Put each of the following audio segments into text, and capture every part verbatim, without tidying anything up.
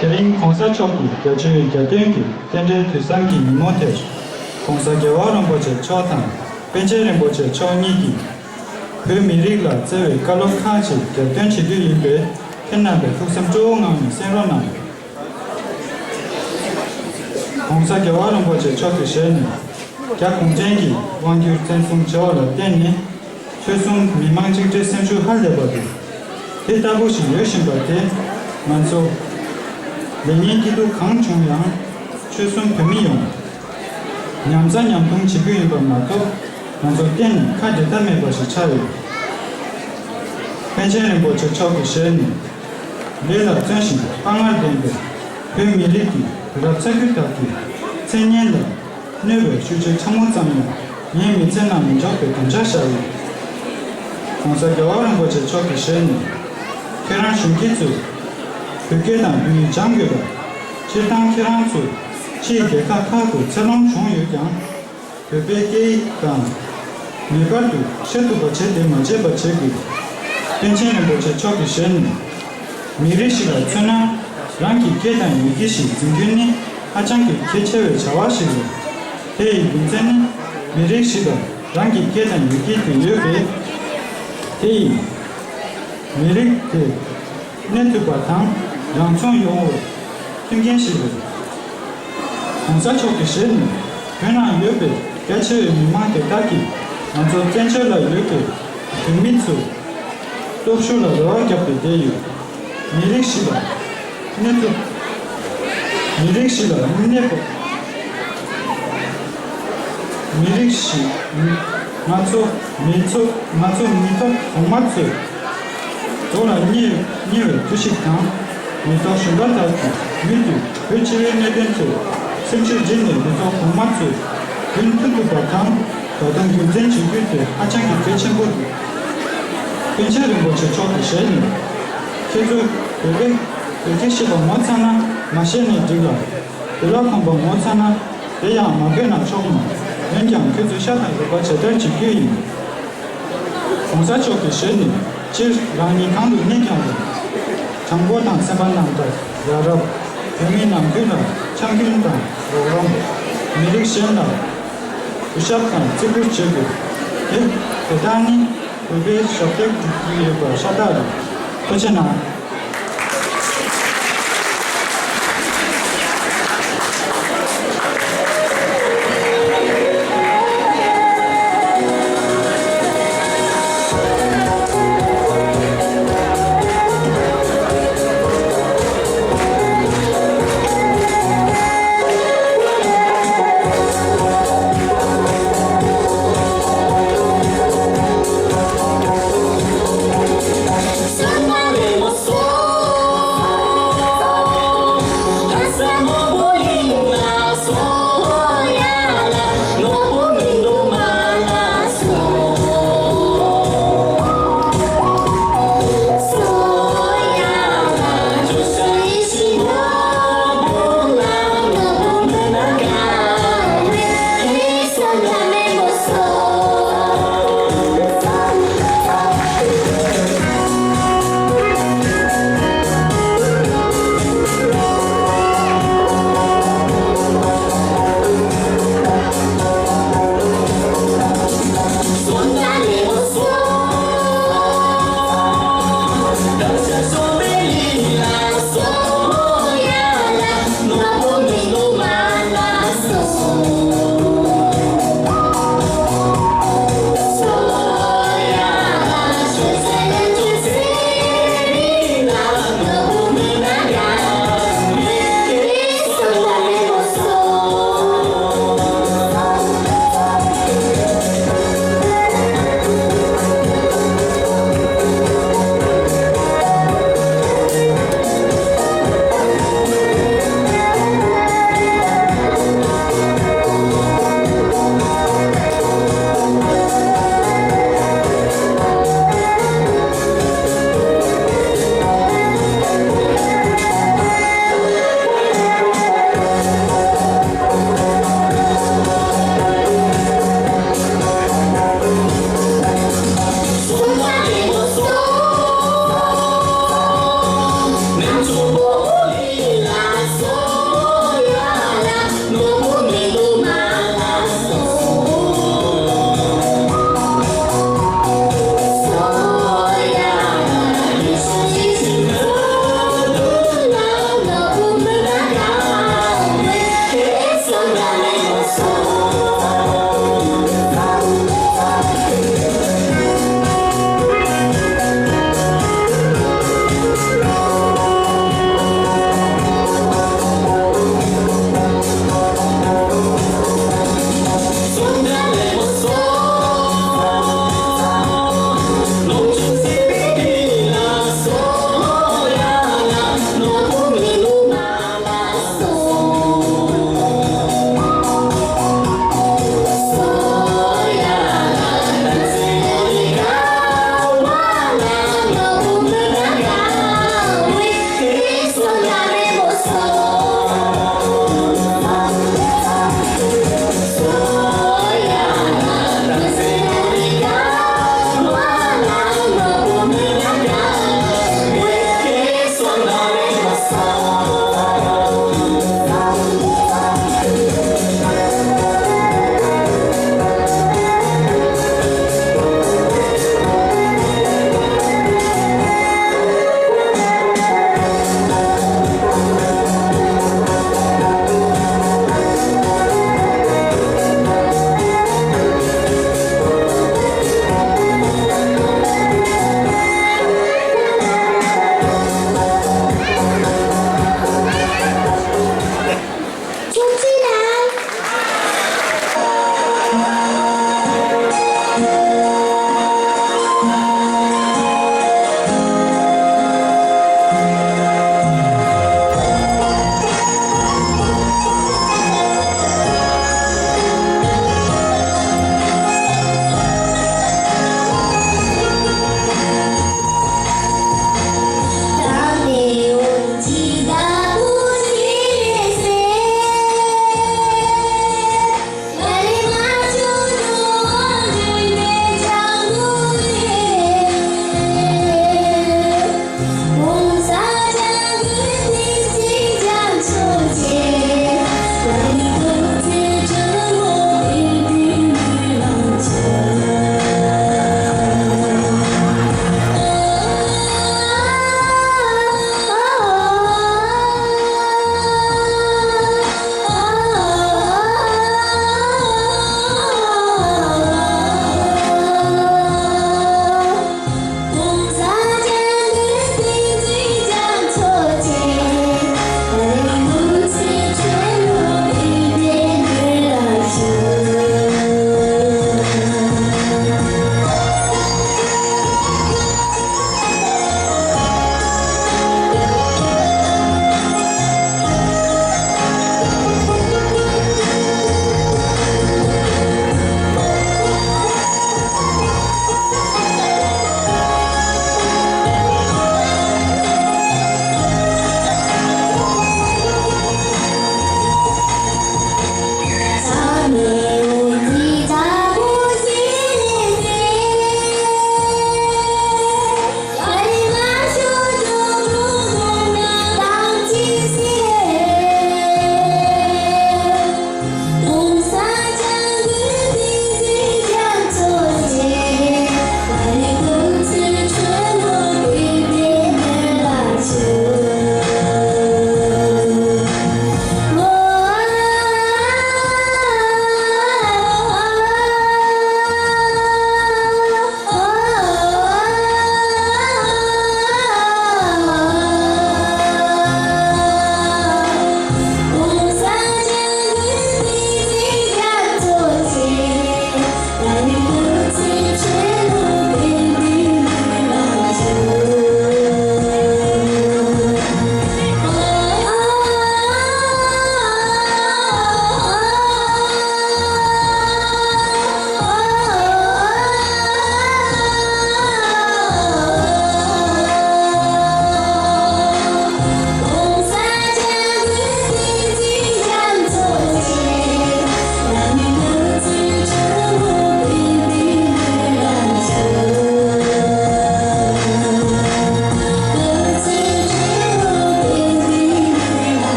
དེ་རིང་གོང་ས་མཆོག་གིས་རྒྱ་ཆེའི་རྒྱལ་སྟོན་གྱི་རྟེན་འབྲེལ་དུས་བཟང་གི་ཉིན་མོ་དེར། གོང་ས་རྒྱལ་བ་རིན་པོ་ཆེ་མཆོག་དང་པཎ་ཆེན་རིན་པོ་ཆེ་མཆོག་གཉིས་ཀྱིས། བོད་མི་རིགས་ལ་བརྩེ་བའི་བཀའ་སློབ་ཁག་ཅིག་རྒྱབ་སྟོན་བྱེད་རྒྱུ་ཡིན་པས། ཁྱེད་རྣམ་པས་ཐུགས་སེམས་སྤྲོ་བོ་ངང་ནས་གསན་རོགས་གནང་། གོང་ས་རྒྱལ་བ་རིན་པོ་ཆེ་མཆོག་གི་ཞལ་ནས། རྒྱ་གུང་ཁྲན་གྱིས་དབང་སྒྱུར་བཙན་བཟུང་བྱས་པ་ལ་བརྟེན་ནས། ཆོལ་གསུམ་མི་མང་གཅིག་སྒྲིལ་སེམས་ཤུགས་ཧ་ལས་པ་རེད། དེ་ལྟ་བུ་ཞིག་ཡོད་བཞིན་པ་དེ། ང་ཚོ་ལས་ངན་སྐྱིད་སྡུག་གང་བྱུང་ཡང་། ཆོལ་གསུམ་བོད་མི་ཡོངས་མཉམ་ཟ་མཉམ་འཐུང་བྱེད་རྒྱུ་ཡིན་པ་མ་གཏོགས། ང་ཚོ་གཏན་ནས་ཁ་འབྲལ་ཐབས་མེད་པ་ཞིག་ཆགས་ཡོད། པཎ་ཆེན་རིན་པོ་ཆེ་མཆོག་གི་ཞལ་ནས། ལས་ལ་བརྩོན་ཞིང་དཔའ་ངར་ལྡན་པའི་བོད་མི་རིགས་ཀྱི་རབ་ཚ་རྒྱུད་དག་གི་མཚན་སྙན་ལ་གནོད་པའི་ཤུགས་ཆེ་ཕྲ་མོ་ཙམ་ཡང་ངའི་མི་ཚེ་ནང་མི་འཇོག་པའི་དམ་བཅའ་བཞག་ཡོད། གོང་ས་རྒྱལ་བ་རིན་པོ་ཆེ་མཆོག་གི་ཞལ་ནས། ཁྱེད་རང་གཞོན་སྐྱེས་ཚོས་བོད་སྐད་དང་བོད་ཡིག་སྦྱང་དགོས་པ། སྤྱིར་བཏང་ཁྱེད་རང་ཚོས་ཕྱིའི་རྒྱལ་ཁབ་ཁག་ཏུ་འཚར་ལོངས་བྱུང་ཡོད་ཀྱང་། བོད་པའི་སྐད་ཡིག་དང་། ངེས་པར་དུ་ཤེས་ཐུབ་པ་བྱས་ཏེ་མ་བརྗེད་པ་བྱེད་དགོས། པཎ་ཆེན་རིན་པོ་ཆེ་མཆོག་གི་ཞལ་ནས། མི་རིགས་ཤིག་ལ་མཚོན་ན། རང་གི་སྐད་དང་ཡི་གེ་ཞིག་འཛིན་རྒྱུ་ནི་ཧ་ཅང་གི་གལ་ཆེ་བའི་བྱ་བ་ཞིག་རེད། དེ་ཡི་རྒྱུ་མཚན་ནི། མི་རིགས་ཤིག་ལ་རང་གི་སྐད་དང་ཡི་གེ་དེ་ཡོད་པས། དེ་ཡིས་མི་རིགས་དེ། གནས་ཐུབ་པ་དང་རང་སྐྱོང་ཡོང་བའི་མཐུན་རྐྱེན་ཞིག་རེད། གོང་ས་མཆོག་གི་ཞལ་ནས། བོད་ནང་ཡོད་པའི་རྒྱ་ཆེ་བའི་མི་མང་དེ་དག་གིས་ང་ཚོ་བཙན་བྱོལ་ལ་ཡོད་པའི་བོད་མི་ཚོའི་སྟོབས་ཤུགས་ལ་རེ་བ་བརྒྱབ་སྟེ་བསྡད་ཡོད། མི་རིགས་ཤིག་ལ་གནས་ཐུབ། མི་རིགས་ཤིག་ལ་གནས་པ། མི་རིགས་ཤིག་ང་ཚོ་མི་ཚོ་ང་ཚོ་མི་ཐོག་གོང་མ་ཚོས་རྡོ་ལ་བསྙལ་བསྙལ་བའི་དུས་ཤིག་དང་། མི་ཐོག་གཞོན་པ་དག་གིས་མུ་མཐུད་བོད་སྤྱི་བའི་གནད་དོན་ཐོག་སེམས་ཤུགས་བརྗེས་ནས་མི་ཐོག་གོང་མ་ཚོས་རྒྱུན་མཐུད་ཐུབ་པ་དང་། ད་དུང་རྒྱུན་འཛིན་བྱེད་རྒྱུ་དེ་ཧ་ཅང་གི་གལ་ཆེན་པོ་འདུག་པཎ་ཆེན་རིན་པོ་ཆེ་མཆོག་གི་ཞལ་ནས། ཁྱེད་ཚོས་བོད་སྐད་བོད་སྐད་ཤེས་པ་མ་ཚང་ན་མ་བཤད་ནའི་འགྲིག་ལ། དེ་ལ་ཁོམ་པ་ངོ་ཚ་ན་དེ་ཡང་མ་བཀོད་ན་ཆོག་མོད། འོན་ཀྱང་ཁྱོད་ཚོས་ཤ་དང་རུས་པ་ཇི་ལྟར་བྱེད་རྒྱུ་ཡིན། ༸གོང་ས་མཆོག་གི་ཞལ་ནས། སྤྱིར་རང་ཉིད་གང་དུ་གནས་ཀྱང་རུང་། དྲང་པོ་དང་སེམས་པ་རྣམ་དག་ཡ་རབས། བོད་མི་ནང་ཁུལ་ལ་འཆམ་མཐུན་དང་རོགས་རམ། མི་རིགས་གཞན་ལ་གུས་ཞབས་དང་བརྩི་བཀུར་བྱེད་དགོས། དེ་དེ་དག་ནི་བོད་པའི་ཞབས་འདེགས་སྒྲུབ་ཀྱི་ཡོད་པ་ཤ་སྟག་རེད། ཐུགས་རྗེ་གནང་།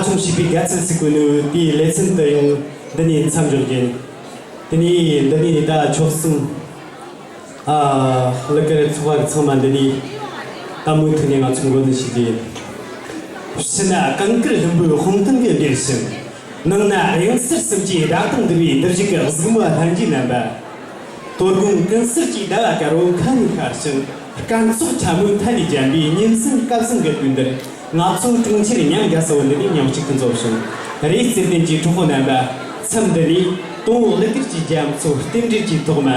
ཆུང་བྱིས་པའི་དགའ་ཚལ་ཟེར་གོ་ནོ་དེའི་ལེ་ཚན་དུ་ཡང་འདི་ནས་མཚམས་འཇོག་རྒྱུ་ཡིན། དེ་ནས་འདི་ནས་ད་ཆོལ་གསུམ། ཨ། གླུ་གར་ཚོགས་པ་ཚང་མ་འདི་ནས་ད་མུ་མཐུད་ནས་ང་ཚོ་འགོ་འཛིན་བྱེད་ཀྱི་ཡིན། ཕྱི་ན་གངས་དཀར་ལྷུན་པོའི་དཔུང་ཐང་གི་འདིར་ཞིང་། ནང་ན་དབྱངས་གསལ་གསུམ་གྱི་སྒྲ་གདངས་འདུ་བའི་འདིར་བཞུགས་ཀྱི་གཟིགས་མོ་ལྷན་རྒྱས་རྣམ་པ། དོ་དགོང་ཀུན་གསལ་གྱི་ཟླ་བ་དཀར་པོ་ཁ་ནས་ཤར་ཞིང་སྐར་ཚོགས་ཕྲ་མོའི་མཐའ་ནས་བརྒྱན་པའི་ཉིན་གསུམ་སྐལ་བཟང་གི་དུས་འདིར། ང་ཚོ་གྲོང་ཁྱེར་ཉམས་དགའ་ས་བོ་འདི་ནས་མཉམ་གཅིག་ཏུ་འཛོམས་བྱུང་། རེད། བརྩེ་ལྡན་གྱི་གྲོགས་པོ་རྣམ་པ། མཚམས་འདི་ནས་དང་པོ་གླུ་གར་གྱི་རྒྱ་མཚོ་རྟེན་འབྲེལ་གྱི་ཐོག་མ།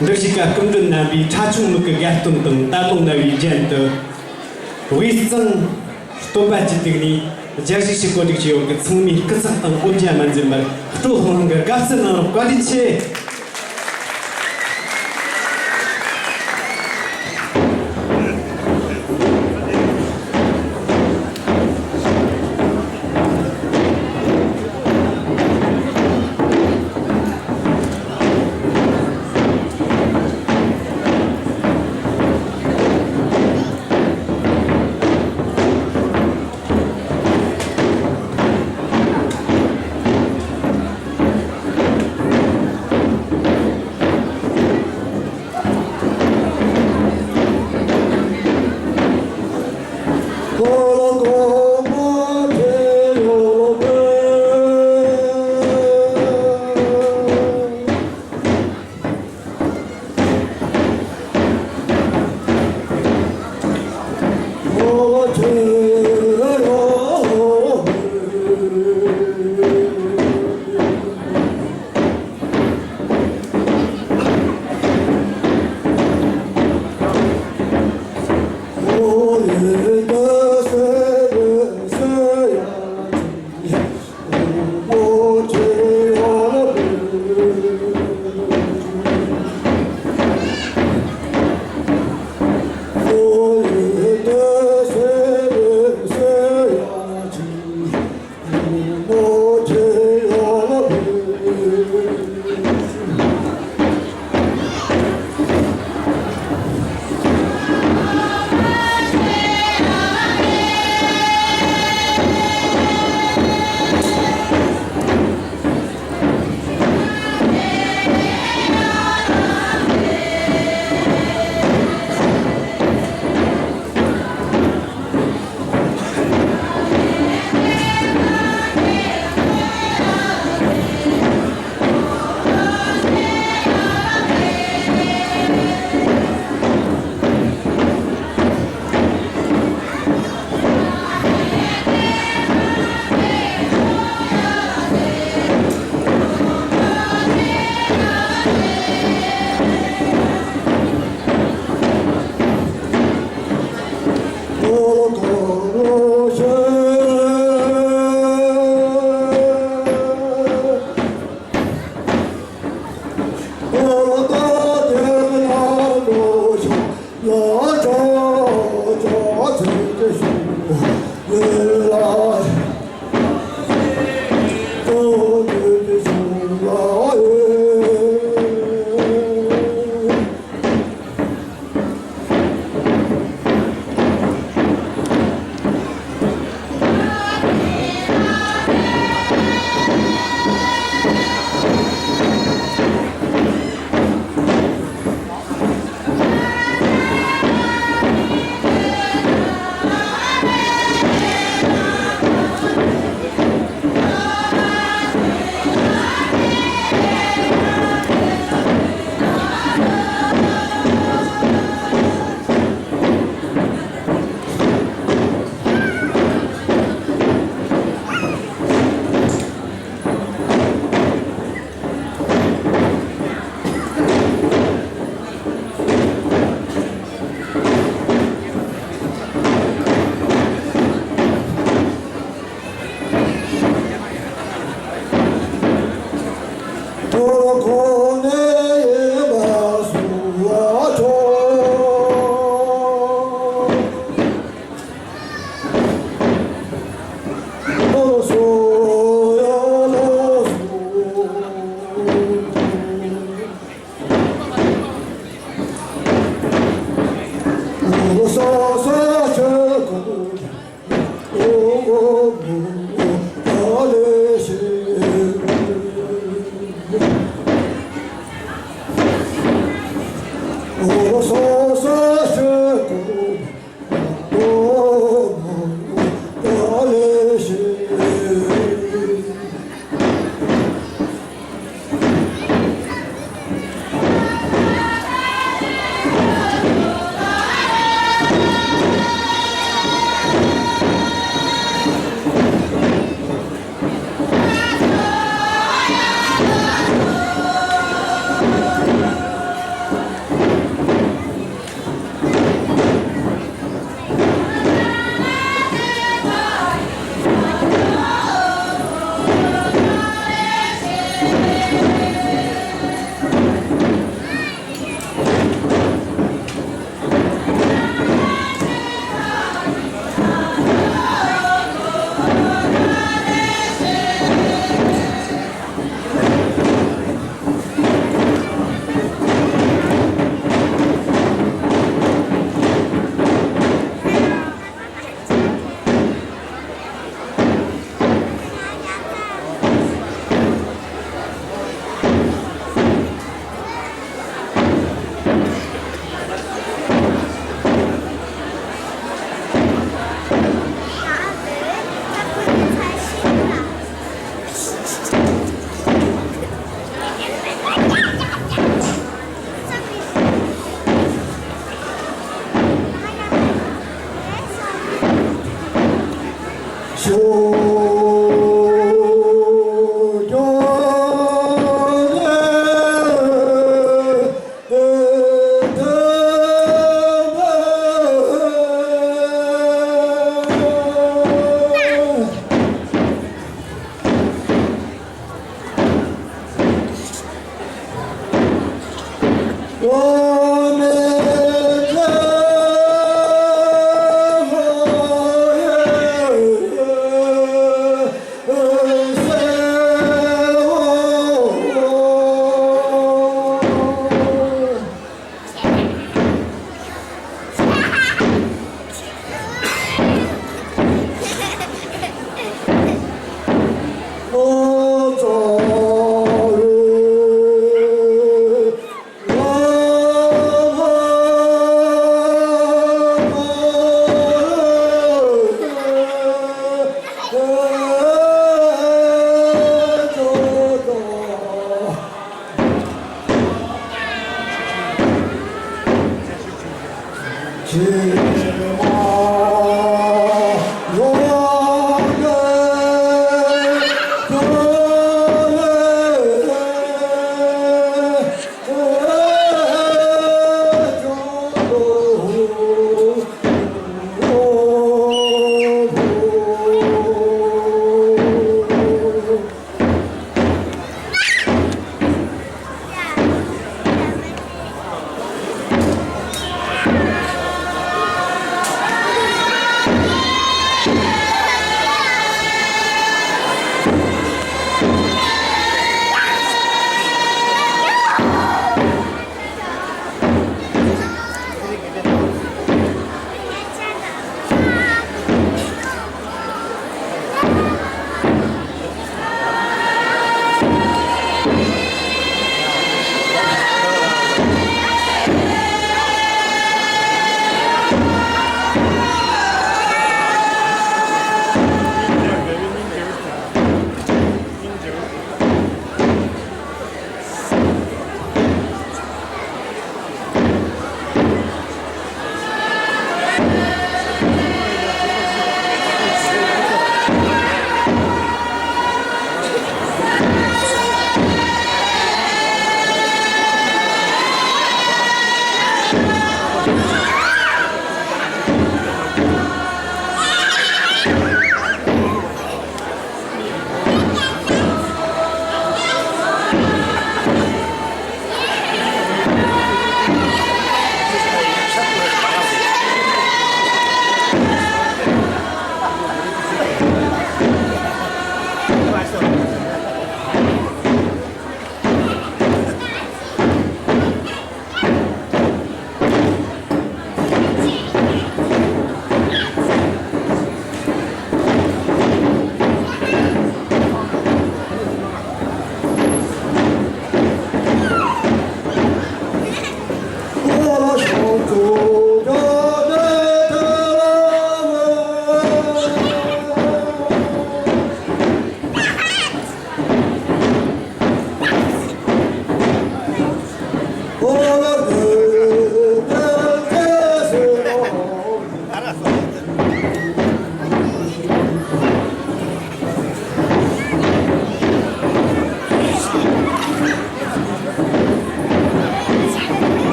འདིར་བཞུགས་པའི་སྐུ་མགྲོན་རྣམ་པས་ཁྲ་ཆུང་མིག་གི་དགའ་སྟོན་དང་དར་ལུང་རྣ་བའི་རྒྱན་དུ། དབུས་གཙང་སྟོན་པ་གྱི་སྟེང་ནས་རྒྱལ་སྲས་ཞིག་གོ་སྒྲིག་བྱས་ཡོད་ཀྱི། ཚང་མས་སྐུ་ཚེགས་དང་འོ་བརྒྱལ་མ་འཛེམ་པར་སྤྲོ་ལྷང་ལྷང་གི་དགའ་བསུ་གནང་རོགས། བཀའ་དྲིན་ཆེ།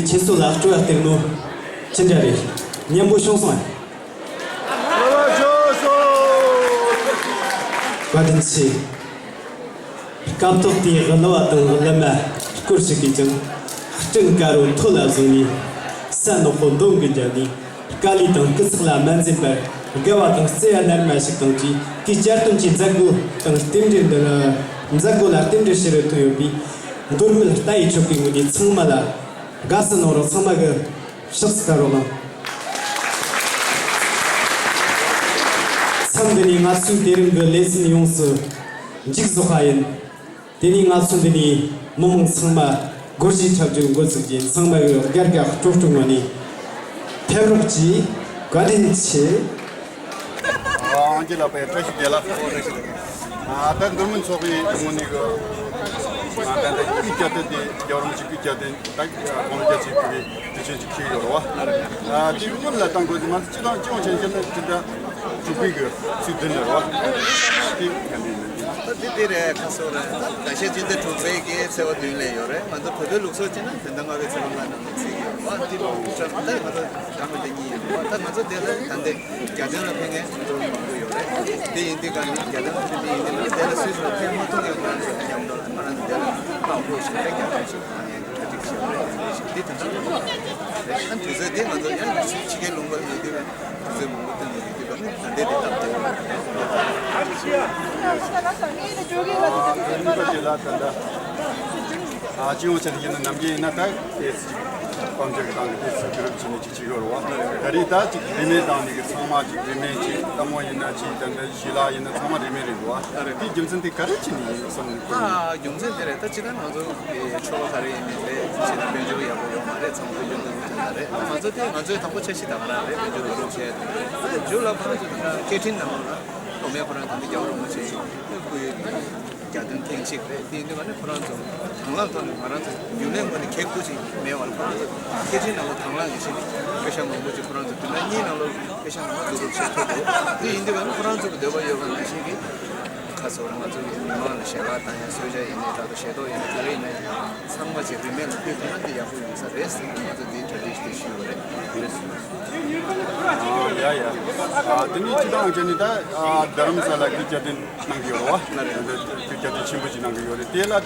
ཁྱེད་ཚོ་ལ་སྤྲོ་བ་སྟེར་ནོ་ཅི་འདྲ་རེད། སྙན་པོ་བྱུང་སོང་ཨ། བཀའ་དྲིན་ཆེ། སྐབས་ཐོག་དེའི་གླུ་བ་དང་གླུ་མ་སྐོར་ཞིག་གིས་ཀྱང་སྤྲིན་དཀར་པོ་ཐོད་ལ་བཟུང་ནས། ས་ནག་པོ་གདོང་གིས་བརྒྱབ་ནས། དཀའ་ལས་དང་སྐུ་ཚེགས་ལ་མ་འཛེམས་པར་དགའ་བ་དང་བརྩེ་བ་ནར་མ་ཞིག་དང་བཅས་ཀྱི་བསྐྱར་དོན་གྱི་མཛད་སྒོ་དང་རྟེན་འབྲེལ་འདི་ལ། མཛད་སྒོ་ལ་རྟེན་འབྲེལ་ཞུ་རུ་ཐོན་ཡོད་པའི་མདོ་སྨད་རྟ་ཡི་ཆོ་གའི་ངོས་ནས་ཚང་མ་ལ་དགའ་བསུ་གནང་རོགས། ཚང་མ་གི་ཕྱག་འཚལ་རོགས་གནང་། མཚམས་འདི་ནས་ང་ཚོའི་དེ་རིང་གི་ལེ་ཚན་ཡོངས་སུ་མཇུག་རྫོགས་པ་ཡིན། དེ་ནས་ང་ཚོ་འདི་ནས་མི་མང་ཚང་མ་སྒོར་གཞས་འཁྲབ་རྒྱུར་འགོ་ཚུགས་རྒྱུ་ཡིན། ཚང་མ་གི་སྒར་ག་སྤྲོ་སྤྲོ་ངང་ནས་ཕེབས་རོགས་གྱིས། བཀའ་དྲིན་ཆེ། ཨང་ཅི་ལ་པའི་བཀྲ་ཤིས་བདེ་ལེགས། ཨ་ད་མདོ་སྨད་ཚོགས་པའི་ངོས་ནས་གི་ཨ་ད་ད་སྐུ་བཅར་ཏེ་དེ་རྒྱལ་བ་རིན་པོ་ཆེ་སྐུ་བཅར་ཏེ་ད་དགོངས་བཞེས་བྱེད་དགོས་པའི་དུས་ཆེན་ཅིག་ཁེལ་ཡོད་རེད་བ། ཨ་དེ་སྔོན་ལ་བཏང་དགོས་དེ་ང་ཚོ་སྤྱི་བཏང་སྤྱི་ཡོངས་ཆ་ནས་དེ་འདྲ་དྲུག་པའི་གི་ཚིག་བདུན་ལ་རེད་བ། དེ་ག་འདྲ་ཡིན་ན། ད་དེ་དེ་རེད། ཁ་སོ་རེད། ད་ད་ཤེས་ཅི་འདི་དྲུག་པའི་གི་ཚེས་པ་བདུན་ལས་ཡོད་རེད། ང་ཚོ་བོད་པའི་ལུགས་སྲོལ་བྱས་ན་བོད་ཟླ་ལྔ་པའི་ཚེས་པ་ལྔ་ནང་ལ་ཚིག་ཡོད་བ། དེ་ལོ་ད་ང་ཚོ་ད་མི་དེ་གཉིས་ཡོད་བ། ད་ང་ཚོ་དེ་ལ་ད་འདི་རྒྱ་སྟོན་ལ་ཕེབས་མཁན་ང་ཚོ་མང་པོ་ཡོད་རེད། དེ་ཡིན་དུས་ག་ནི་རྒྱ་སྟོན་ལ་ཕེབས་མཁན་ཡིན་དུས་ན་དེ་ལ་སུད་སི་ལ་ཕེབས་མ་ཐུབ་ཡོད་ན་ང་ཚོ་མཉམ་དུ་ལ་ང་རང་ཚོ་དེ་ལ་དཔང་པོ་ཞིག་རེད། རྒྱ་སྟོན་ཞིག་ང་ཡང་གྲ་སྒྲིག་བྱས་རེད། དེ་དེ་འདྲ་ཨ་དུས་ཚོད་དེ་ང་ཚོ་ཡང་ཕྱི་རྒྱལ་ལུང་པར་ཡོད་དུས་དུས་ཚོད་མང་པོ་བཏོན་ནས་ཡོད་དུས་ད་ནི་ད་ལྟའི་དེ་སྟབས་བདེ་བ་རེད། ཨ་དེ་ལ་ད་ལྟ་ཨ་སྤྱི་ཡོངས་ཆ་ནས་ཡིན་ན་ནམ་རྒྱུན་ཡིན་ན་ད་ཏོག་ཙམ་ཅིག་དཔལ་འབྱོར་གྱི་སྟེང་གི་ཏོག་ཙམ་གུ་རུབ་བྱས་ནས་ཅིག་བྱེད་ཀྱི་ཡོད་རེད་བ། ད་རེས་ད་ཅིག་རིན་མེད་བཏང་ནས་གི་ཚང་མ་ཅིག་རིན་མེད་ཅིག་ལྟད་མོ་ཡིན་ན་ཅིག་ད་ལྟ་ཞལ་ལག་ཡིན་ན་ཚང་མ་རིན་མེད་རེད་འདུག་བ། དེའི་རྒྱུ་མཚན་དེ་ག་རེ་བྱས་ནས་ཡིན་བསམ་ནས་ཁོ། ཨ་རྒྱུ་མཚན་དེ་རེད། ད་ཅི་ད་ང་ཚོ་གི་ཆོ་ག་ག་རེ་ཡིན་ནའི་རེད། ཅིག་ན་དཔལ་འབྱོར་ཡག་པོ་ཡོད་མ་རེད། ཚང་མ་དཔལ་འབྱོར་འདུ་འགྲོ་གི་མ་རེད། ང་ཚོ་དེ་ང་ཚོའི་དང་པོ་འཆར་གཞི་ད་ག་རང་རེད། དཔལ་འབྱོར་འགྲོ་རུ་བྱས་དེ་རེད། ཨ་མཇུག་ལ་ཁོ་རང་ཚོ་ད་ལྟ་སྐད་འཕྲིན་ནང་ལ་མདོ་སྨད་ཁོ་རང་ད་ལྟ་རྒྱལ་བ་རིན་པོ་ཆེ་ཞིག་སྐུའི་རྒྱ་སྟོན་ཐེངས་གཅིག་རེད། དེ་ཡིན་དུས་ང་ནི་ཁོ་རང་ཚོ་དང་བླངས་ཐོག་ནས་ང་རང་ཚོ་རྒྱུན་ལས་ངོས་ནས་གེགས་ཁུལ་ཅིག་མེད་པར་ཁོ་རང་ཚོ་སྐད་འཕྲིན་ནང་ལ་དང་བླངས་ཀྱི་ཆེད་དུ་དཔེ་ཤག་མང་པོ་ཅིག་ཁོ་རང་ཚོ་བདུན་ཕྲག་གཉིས་ནང་ལ་དཔེ་ཤག་མང་པོ་བསྡུ་རུབ་བྱེད་ཐུབ་འདུག་དེ་ཡིན་དུས་ང་ནི་ཁོ་རང་ཚོ་གི་འདོད་པ་ཡོད་པ་ནང་བཞིན་གྱི་ཁ་སོ་རང་ང་ཚོ་གི་མི་མང་ལ་ཞལ་ལག་དང་ཡང་གསོལ་ཇ་ཡིན་ནའི་འདྲ་འདུག་ཞལ་ཏོག་ཡིན་ནའི་ག་རེ་ཡིན་ནའི་ཚང་མ་ཅིག་རིན་མེད་ལ་ཕུལ་ཐུབ་ན་འདི་ཡག་པོ་ཡོང་ས་རེད་ཟེར་ནས་ང་ཚོ་འདིའི་གྲ་སྒྲིག་དེ་ཞུས་པ་རེད། ཨ་ཡ་ཡ། ཨ་དེ་ནས་སྤྱི་བཏང་བྱས་ནས་ད་ཨ་རྡ་རམ་ས་ལ་གི་བཅའ་སྡོད་གནང་གི་ཡོད་རེད་བ། ལགས་རེད། དེ་བཅའ་སྡོད་ཆེན་པོ་ཅིག་གནང་གི་ཡོད་རེད། དེ་ལ་ད་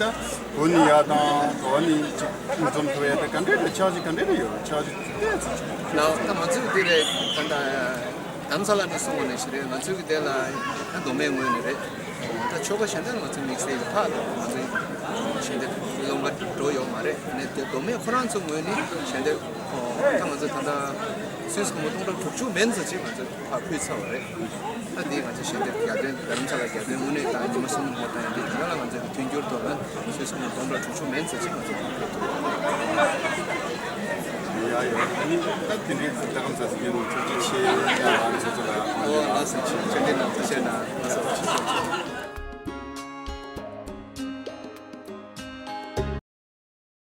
བོད་ནས་ཡར་དང་བོད་ནས་ཅིག་འཛོམས་ཐུབ་ཡ་ད་ག་འདྲས་རེད། འཆར་གཞི་ག་འདྲས་རེད་ཡོད་རེད། འཆར་གཞི་ཏོག་ཙམ་ཅིག་ལགས། ད་ང་ཚོས་འདི་རེད། ད་ད་རྡ་རམ་ས་ལ་ནས་གསུངས་པ་ནང་བཞིན་རེད། ང་ཚོའི་གི་དེ་ལ་ད་མདོ་སྨད་ངོས་ནས་རེད། ད་ཆོ་ག་གཞན་དག་ང་ཚོ་དམིགས་བསལ་གྱི་ཕར་ད་ང་ཚོའི་གཞན་དག་སློབ་གྲྭ་འགྲོ་ཡོད་མ་རེད། ནས་དེ་མདོ་སྨད་ཁོ་རང་ཚོ་ངོས་ནས་གཞན་དག་ད་ང་ཚོ་ད་ལྟ་སུད་སི་སྒོར་མོ་སྟོང་ཕྲག་དྲུག་ཅུ་མན་ཙམ་ཅིག་ང་ཚོ་ཕར་ཕུལ་ཚར་བ་རེད། ད་འདི་ང་ཚོ་ཞལ་འདེབས་རྒྱ་སྟོན་རྡ་རམ་ས་ལ་རྒྱ་སྟོན་དངོས་གནས་དང་ཉི་མ་གསུམ་ལ་བཏང་ཡ་འདི་དེ་ག་ལ་ང་ཚོ་གི་མཐུན་འགྱུར་ཐོག་ལ་སུད་སི་སྒོར་མོ་སྟོང་ཕྲག་དྲུག་ཅུ་མན་ཙམ་ཅིག་ང་ཚོ་ཕར་ཕུལ་ཐུབ་པ་རེད། ཡ་ཡ། ཨ་ནི་ད་དེ་འདྲའི་ཚོ་རྡ་རམ་ས་ལ་ཡིན་ནོ་ཐུགས་རྗེ་ཆེ། ཡ་ཨ་ནི་ཚོ་ཚོ་ལ་ཨོ་ལགས་སོ།